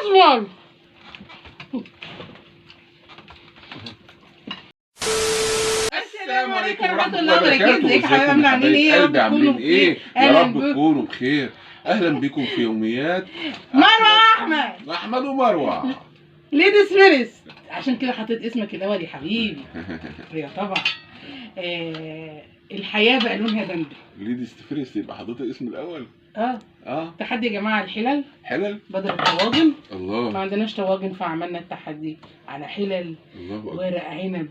اسمر. السلام عليكم ورحمة الله وبركاته. ازيك يا حبايبنا، عاملين ايه؟ يا رب تكونوا بخير. يا رب تكونوا بخير. اهلا بكم في يوميات مروة احمد. احمد ومروة ladies first، عشان كده حطيت اسمك الاول يا حبيبي. ايوه طبعا. الحياة بقى لونها بامبي. ladies first يبقى حضرتك الاسم الاول. اه تحدي يا جماعة، الحلل، حلل بدل الطواجن. الله، ما عندناش طواجن فعملنا التحدي على حلل. الله اكبر. ورق عنب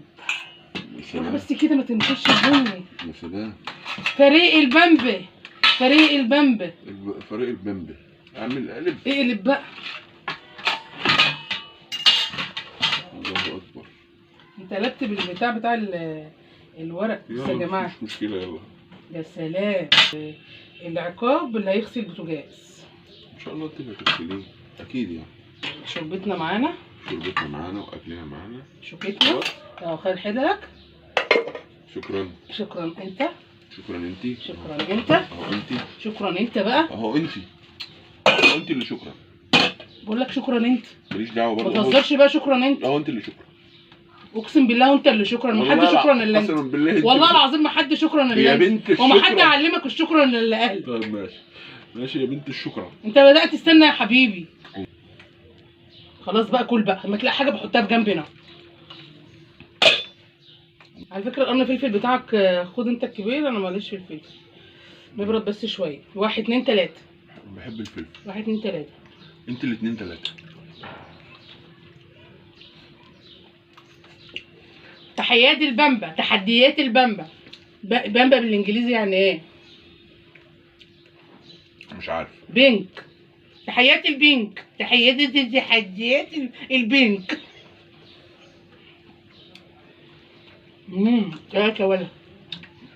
بس كده، ما تنسوش البني. يا سلام. فريق البامبي، فريق البامبي، فريق البامبي. اعمل قلب، اقلب بقى. الله اكبر، انت قلبت بالبتاع بتاع الورق. بس يا جماعة مش مشكلة، يلا. يا سلام. العقاب اللي هيغسل البوتاجاز ان شاء الله انت هتغسليه اكيد يعني. شوربتنا معانا، شوربتنا معانا واكلنا معانا، شوكتنا. اهو خد حللك. شكرا. شكرا انت. شكرا انت. شكرا انت. اهو انت. شكرا انت بقى. اهو انت. اهو انت اللي شكرا. بقول لك شكرا انت. ماليش دعوه برضه. ما تهزرش بقى. شكرا انت. اهو انت اللي شكرا. اقسم بالله انت اللي شكرا. ما حد شكرا الا انت. بالله والله العظيم ما حد شكرا الا يا بنت الشكرا. وما حد علمك الشكرا الا اهلك. طيب ماشي ماشي يا بنت الشكرا. انت بدات تستنى يا حبيبي. خلاص بقى، كل بقى لما تلاقي حاجة بحطها في جنبنا. على فكرة القرن فلفل بتاعك خد انت الكبير، انا ماليش في الفلفل. نبرد بس شوية. 1 2 3. بحب الفلفل. 1 2 3. انت اللي 2 3. تحيات البامبا، تحديات البامبا. بامبا بالانجليزي يعني ايه؟ مش عارف. pink. تحيات ال pink، تحيات تحديات ال pink. رايك يا ولا؟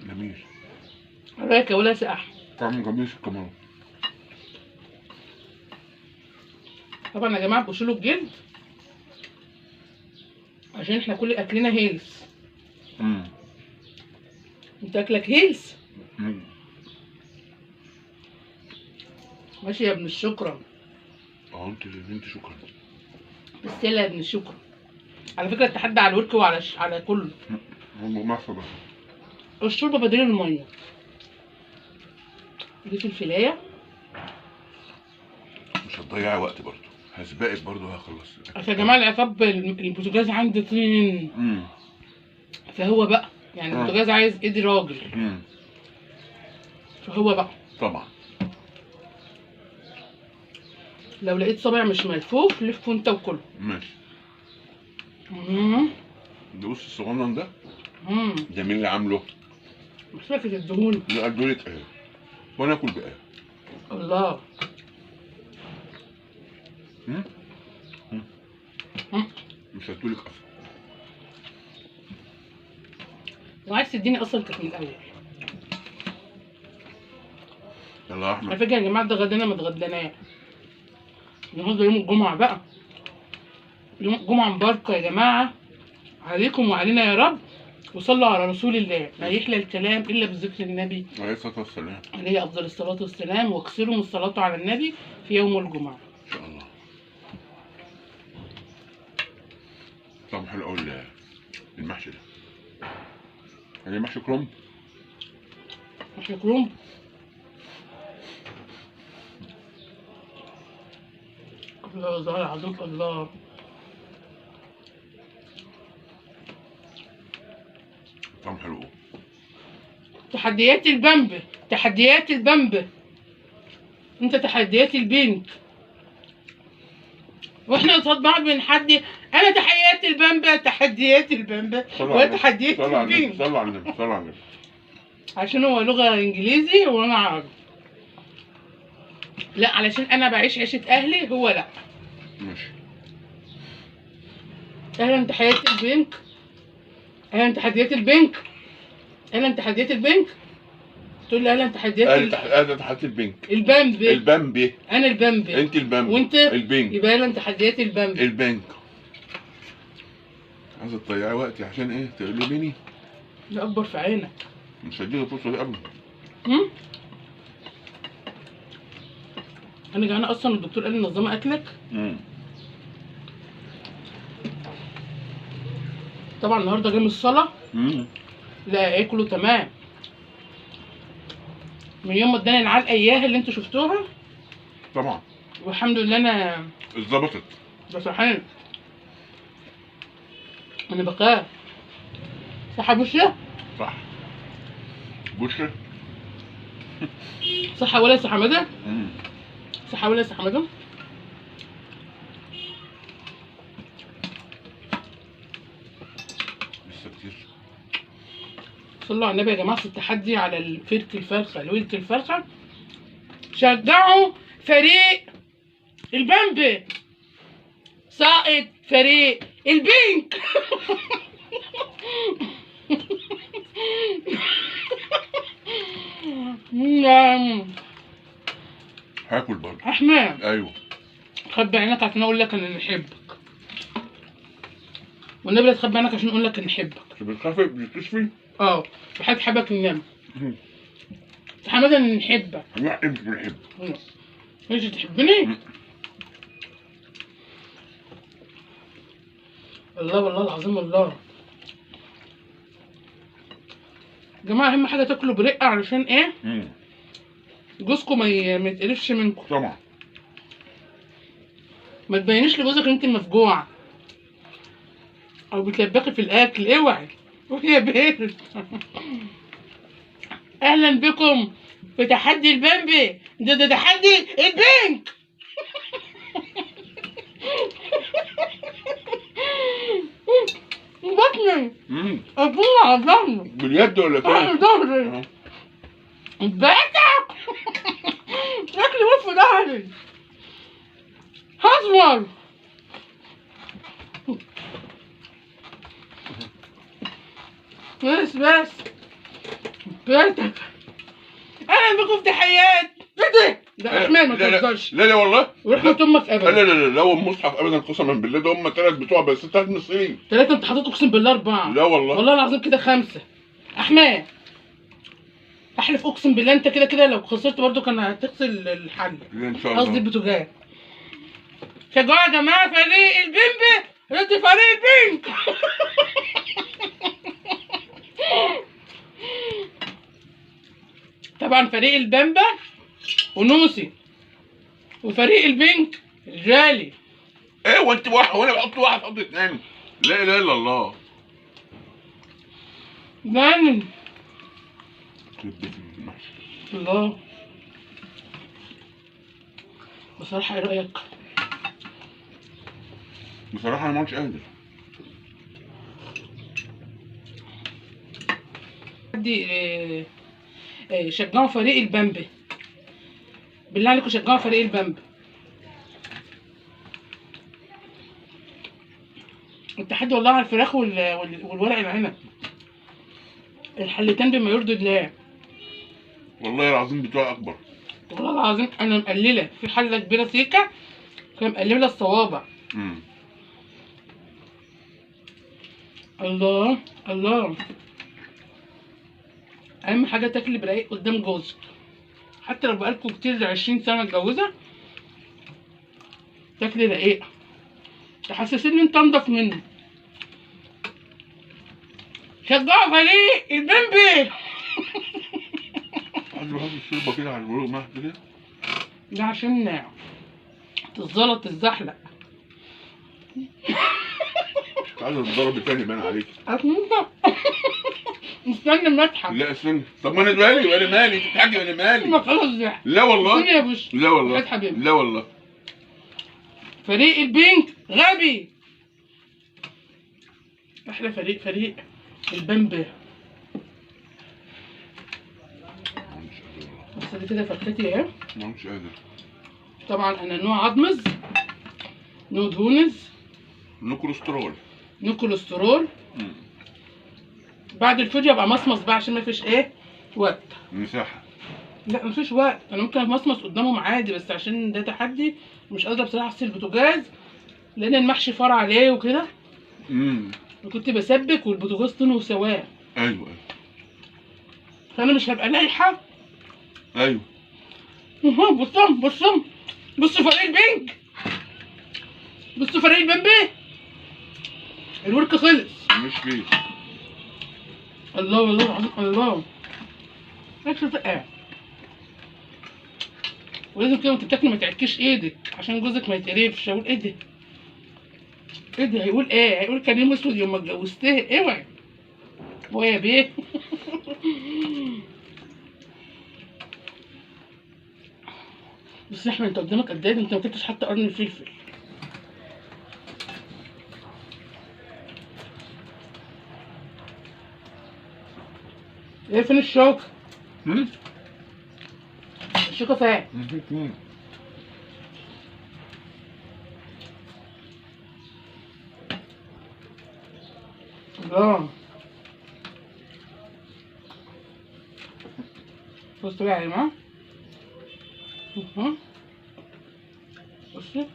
جميل. رايك يا ولا سقح؟ طعمه جميل كمان. طبعا يا جماعة بشيلوا الجلد عشان احنا كل اكلنا health. انت اكلك health. ماشي يا ابن الشكرا. اه انت يا بنت شكرا. بس يلا يا ابن الشكرا. على فكرة التحدي على الورك وعلى على كله. الشوربة بدل المية. دي فلفلايه. مش هتضيعي وقت برضه، هسبقك برضه هخلص. اصل يا جماعة العقاب البوتاجاز عندي طين. فهو بقى يعني البوتاجاز عايز ايد راجل. فهو بقى طبعا لو لقيت صابع مش ملفوف لفه انت وكله. ماشي. ده بص الصغنن ده. ده مين اللي عامله؟ مش فاكر الدهون. لا ادولك ايه وانا اكل بايه. الله. مش هدولك اصلا. وعايز تديني اصلا كانت من الاول. يلا يا احمد. على فكرة يا جماعة ده غدانا ما اتغديناه. النهارده يوم الجمعة بقى. يوم الجمعة مباركة يا جماعة عليكم وعلينا يا رب، وصلوا على رسول الله. لا يحلى الكلام الا بذكر النبي عليه الصلاة والسلام، عليه افضل الصلاة والسلام، واكثروا من الصلاة على النبي في يوم الجمعة ان شاء الله. طعمه حلو قوي المحشي ده. يعني محشي كرنب. محشي كرنب. الله والله العظيم. الله. طعمه حلو قوي. تحديات البامبي، تحديات البامبي. انت تحديات ال pink. واحنا قصاد بعض بنحدي. انا تحيات البامبا، تحديات البامبا، وتحديات ال pink. صلوا على النبي، صلوا على النبي. عشان هو لغة انجليزي وانا عربي. لا علشان انا بعيش عيشه اهلي، هو لا. ماشي. اهلا تحيات ال pink. اهلا تحديات ال pink. اهلا تحديات ال pink. تقول لي اهلا تحديات اهلا تحديات ال pink. البامبي. البامبي. انا البامبي. انت البامبي. وانت ال pink. يبقى اهلا تحديات البامبي. ال pink. عايزه تضيعي وقتي عشان ايه؟ تقلبيني؟ ده اكبر في عينك. مش هديك الفرصة دي ابدا. انا جعانة اصلا، الدكتور قال لي نظمي اكلك. طبعا النهارده جاي من الصلاة. لا ايه كله تمام. من يوم ما اداني العلقة اياها اللي انتوا شفتوها. طبعا. والحمد لله انا اتظبطت. بس حلو. انا بخاف. صح يا بوشة؟ صح. بوشة؟ صح ولا يا حمادة؟ صح ولا يا حمادة؟ لسه كتير. صلوا على النبي يا جماعة. في التحدي على الفرك الفرخه، الورك الفرخه، شجعوا فريق البامبي، ساقط فريق البينك. هاكل برضه احمد. ايوه خبي عينك عشان اقول لك انا نحبك، والنبي لا تخبي عينك عشان اقول لك نحبك. انت بتخافي بتكشفي؟ اه بحب حبك النبي. حمادة انا نحبك. لا انت بنحبك. انت تحبني؟ الله والله العظيم. الله يا جماعة اهم حاجة تاكلوا برقه علشان ايه؟ جوزكم ما يتقرفش منكم. طبعا ما تبينيش لجوزك ان انت مفجوعه او بتلبخي في الاكل، اوعي ويا بيت. اهلا بكم في تحدي البامبي ضد تحدي البنك. بطني ابوه على ظهري. باليد ولا فين؟ ظهري بتاعتك. شكلي وقف في ظهري. هزمر. بس بس بيتك. اهلا بكم في تحيات. ايه ده احمد ما تهزرش. لا لا والله ورحمة امك ابدا. لا لا لا لا والمصحف ابدا قسما بالله. ده هم ثلاث بتوع بس، ثلاث مصريين. ثلاثة انت حاطط اقسم بالله 4. لا والله والله العظيم كده 5. احمد احلف اقسم بالله انت كده كده لو خسرت برضو كان هتغسل الحل. ان شاء الله. قصدي البوتاجاز. شجعوا يا جماعة فريق البمبي ضد فريق البنك. طبعا فريق البامبا ونوسي وفريق البنك الجالي. ايه وانت واحد وانا بحط واحد حط اثنين. لا اله الا الله. جامد الله. بصراحة ايه رأيك؟ بصراحة انا ما عدتش قادر. دي شجعوا فريق البامبي بالله عليكم، شجعوا فريق البامبي. التحدي والله على الفراخ والورق العنب، الحلتين بما يرضي الله. والله العظيم بتوع اكبر. والله العظيم انا مقلله في حله كبيرة سيكه، فانا مقلله الصوابع. الله الله. اهم حاجة تاكلي برقيق قدام جوزك، حتى لو بقالكوا كتير 20 سنة متجوزة تاكلي رقيقه، تحسسيني ان انت انضف منه. شجعوا فريق البمبي. عايز بحط الشوربة كده على الورق مع كده، ده عشان تتزلط تتزحلق. عايز تضرب تاني باين عليك. استنى ما اضحك. لا استنى. طب ما انا مالي وانا مالي، انت بتحكي وانا مالي. ما خلاص ضحك. لا والله. استنى يا بوش. لا والله. لا والله. فريق البنك غبي. احلى فريق فريق البمبي. بس دي كده فرختي اهي. مش قادر. طبعا انا no عضمز، no دهونز، no كوليسترول. no كوليسترول. بعد الفيديو ابقى مصمص بقى عشان مفيش ايه وقت. مساحة. لا مفيش وقت، انا ممكن امصمص قدامهم عادي، بس عشان ده تحدي مش قادرة بصراحة اغسل البوتاجاز لان المحشي فار عليه وكده. وكنت بسبك والبوتاجاز طن وسواه. ايوه فانا مش هبقى لايحه. ايوه. بصوا بصوا بصوا فريق البنك، بصوا فريق البمبي. الورك خلص. مش فيه. الله والله العظيم الله. اكل فقع. ولازم كده وانت بتاكلي ما تعكيش ايدك عشان جوزك ما يتقرفش، هيقول ايه ده؟ ايه ده؟ هيقول ايه؟ هيقول كان يوم اسود يوم ما اتجوزتها. اوعي ويا بيه. بس احنا انت قدامك قد ايه؟ انت ما كنتش حتى قرن الفلفل. ايه فين الشوكة؟ الشوكة فين؟ الله. بصوا بقى يا جماعة. بصي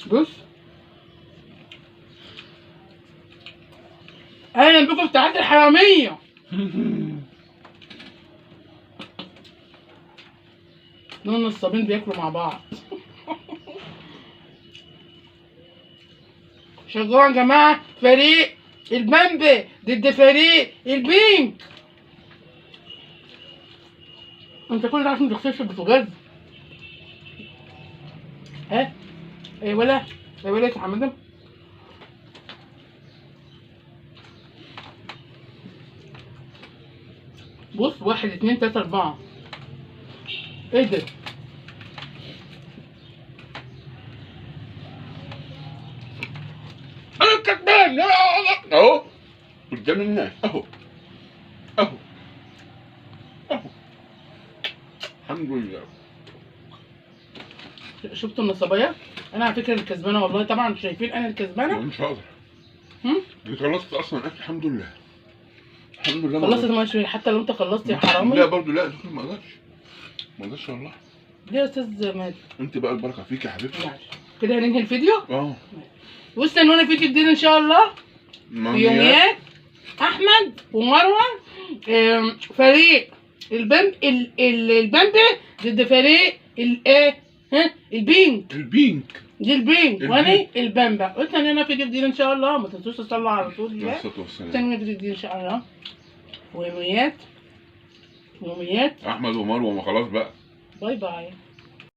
بص، اهلا بكم في تحدي الحرامية. دول النصابين بياكلوا مع بعض. شجعوا يا جماعة فريق البامبي ضد فريق البينك. انت كل ده عشان ما تغسلش البوتاجاز؟ ها؟ ايه ولا؟ ايه ولا يا حمادة؟ بص 1 2 3 4. ايه ده؟ انا الكسبان اهو قدام الناس اهو اهو اهو. الحمد لله. شفتوا النصابيه؟ انا على فكرة الكسبانه والله. طبعا شايفين انا الكسبانه؟ مش هقدر. خلصت اصلا اكل الحمد لله. الحمد لله خلصت ماشي. حتى لو انت خلصت يا حرامي. لا برضه لا ما اقدرش ما اقدرش والله. ليه يا استاذ ماجد؟ انت بقى البركة فيك يا حبيبتي. كده هننهي الفيديو؟ اه. واستنونا فيديو جديد ان شاء الله. يوميات احمد ومروه، فريق البامبي ضد فريق الايه؟ ها؟ البينك. البينك دي البينك وانا البامبا. واستنونا فيديو جديد ان شاء الله. ما تنسوش تصلوا على رسول الله. استنونا فيديو جديد ان شاء الله. ويوميات يوميات احمد ومروه. ما خلاص بقى. bye bye.